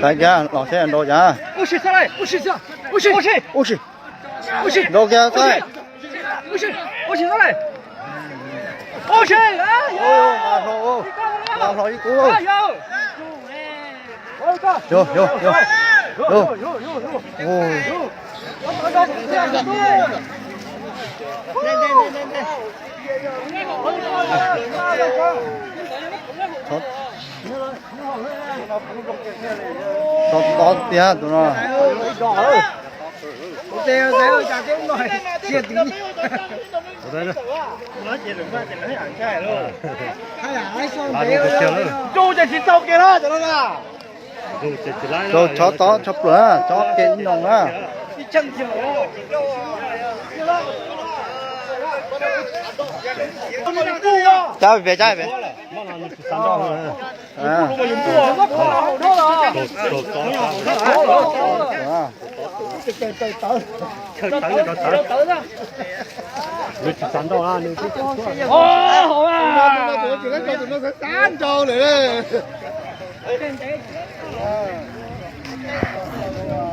Saib kiag los saib nrau cas. Ub si, nrau kiag saib. Nqa hlo, nqa hlo ib kub. Yog, yog, yog. Txhob tob tiag tus no. Tsis tau kiag na. Txhob tob tshaj plaws na, txhob kiag ib noo na. Cab pem, cab pem. Nws tsis xav nrau na, nws tsis xav nrau lawm.